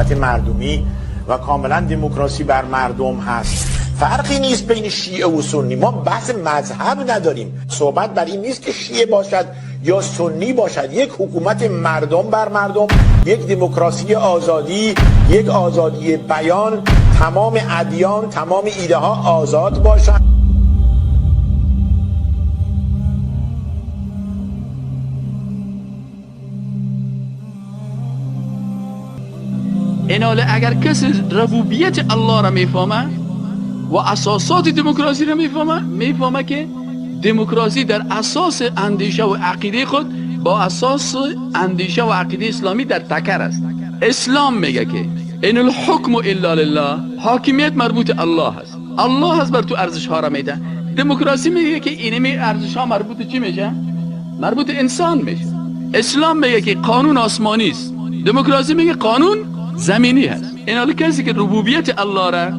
حکومت مردمی و کاملا دموکراسی بر مردم هست. فرقی نیست بین شیعه و سنی، ما بحث مذهب نداریم، صحبت بر این نیست که شیعه باشد یا سنی باشد. یک حکومت مردم بر مردم، یک دموکراسی آزادی، یک آزادی بیان، تمام ادیان، تمام ایده ها آزاد باشند. ایناله اگر کسی ربوبیت الله را میفهمه و اساسات دموکراسی را میفهمه، میفهمه که دموکراسی در اساس اندیشه و عقیده خود با اساس اندیشه و عقیده اسلامی در تکر است. اسلام میگه که ان الحکم الا لله، حاکمیت مربوط الله است، الله است بر تو ارزش ها را میده. دموکراسی میگه که اینمی ارزش ها مربوط چی میشه؟ مربوط انسان میشه. اسلام میگه که قانون آسمانی است، دموکراسی میگه قانون زمینی هست. این حالا کسی که ربوبیت الله را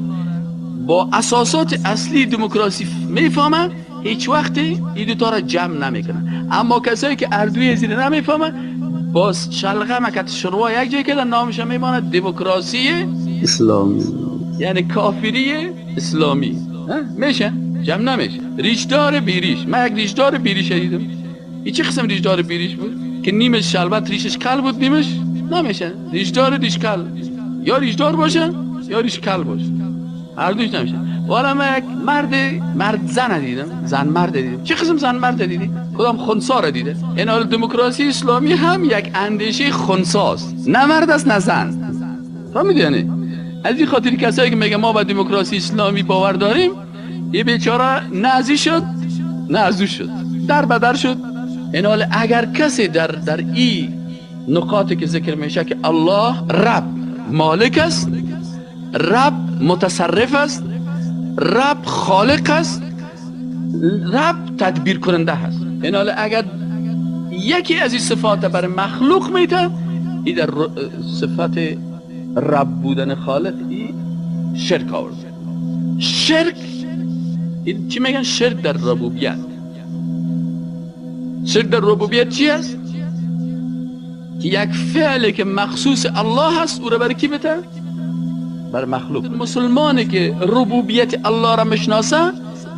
با اساسات اصلی دموکراسی میفهمه هیچ وقتی این دو تا را جمع نمیکنه. اما کسایی که اردوی زیر نمیفهمه باز شلغم کت شروا یک جای کردن، نامش میمانه دموکراسی اسلامی، یعنی کافری اسلامی. میشه جمع نمیشه. ریشدار بیریش، من یک ریشدار بیریش دیدم. این چه قسم ریشدار بیریش بود که نیمش شلبت ریشش کل بود نیمش نمیشه. ریشدار ریش کل، یا ریشدار باشه یا ریش کل باشه، هر دوش نمیشه. والا من یک مرد زن دیدم، زن مرد دیدم. چه قسم زن مرد دیدی؟ کدام خنثی را دیده؟ این حال دموکراسی اسلامی هم یک اندیشه خنثی است، نه مرد است نه زن. فهمیدی؟ یعنی از این خاطر کسایی که میگه ما به دموکراسی اسلامی باور داریم، یه بیچاره نه از این شد نه از او شد، در بدر شد. این حال اگر کسی در این نقاطی که ذکر میشه که الله رب مالک است، رب متصرف است، رب خالق است، رب تدبیر کننده است، این حال اگر یکی از این صفات بر مخلوق میده، این در صفت رب بودن خالق این شرک آورده. شرک این چی میگن؟ شرک در ربوبیت. شرک در ربوبیت چی است؟ که یک فعل که مخصوص الله هست او را برای کی بده؟ بر مخلوق. مسلمانی که ربوبیت الله را میشناسه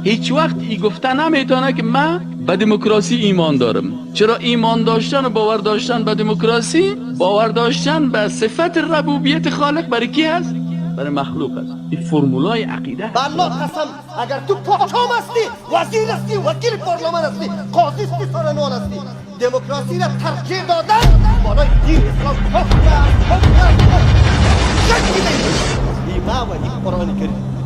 هیچ وقت ای گفته نمیتونه که من به دموکراسی ایمان دارم. چرا ایمان داشتن و باور داشتن به دموکراسی، باور داشتن به صفت ربوبیت خالق برای کی هست؟ برای مخلوق است. این فرمولای عقیده. به الله قسم اگر تو پاکام هستی، وزیر هستی، وکیل پارلمان هستی، قاضی هستی، سارنوار هستی، دموکراسی را ترجیح دادن بالای دین اسلام کفر است، کفر است، کفر. شکی نیست. این ما و این قرآن کریم.